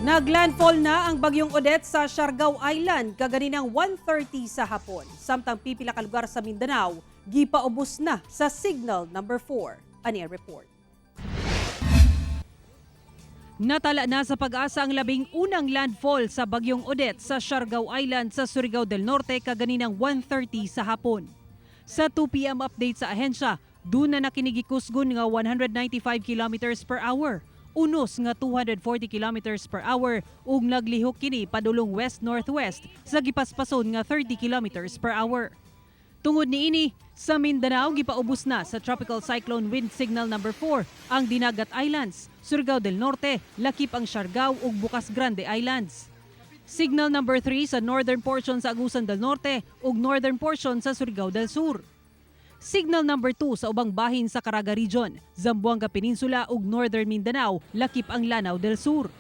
Naglandfall na ang bagyong Odette sa Siargao Island kaganinang 1:30 sa hapon. Samtang pipila ka lugar sa Mindanao, gipaubos na sa signal number 4. Ani ang report. Natala na sa PAGASA ang 11ng landfall sa bagyong Odette sa Siargao Island sa Surigao del Norte kaganinang 1:30 sa hapon. Sa 2 p.m. update sa ahensya, duna na kini gikusgon nga 195 kilometers per hour, unos nga 240 kilometers per hour ug naglihok kini padulong west-northwest sa gipaspason nga 30 kilometers per hour. Tungod niini, sa Mindanao gipaubos na sa Tropical Cyclone Wind Signal number 4 ang Dinagat Islands, Surigao del Norte, lakip ang Siargao ug Bucas Grande Islands. Signal number 3 sa northern portion sa Agusan del Norte ug northern portion sa Surigao del Sur. Signal number 2 sa ubang bahin sa Caraga Region, Zamboanga Peninsula ug Northern Mindanao, lakip ang Lanao del Sur.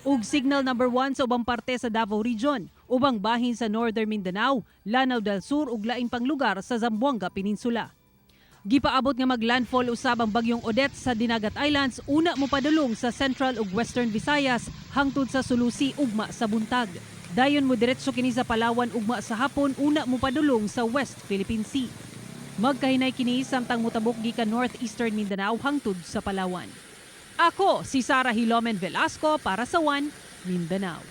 Ug signal number 1 sa ubang parte sa Davao Region, ubang bahin sa Northern Mindanao, Lanao del Sur ug lain pang lugar sa Zamboanga Peninsula. Gipaabot nga maglandfall usab ang bagyong Odette sa Dinagat Islands una mopadulong sa Central ug Western Visayas hangtod sa Sulu Sea ugma sa buntag. Dayon mo diretso kini sa Palawan ugma sa hapon una mopadulong sa West Philippine Sea. Magkahinay kini samtang motabok gikan Northeastern Mindanao hangtod sa Palawan. Ako si Sara Hilomen Velasco para sa One Mindanao.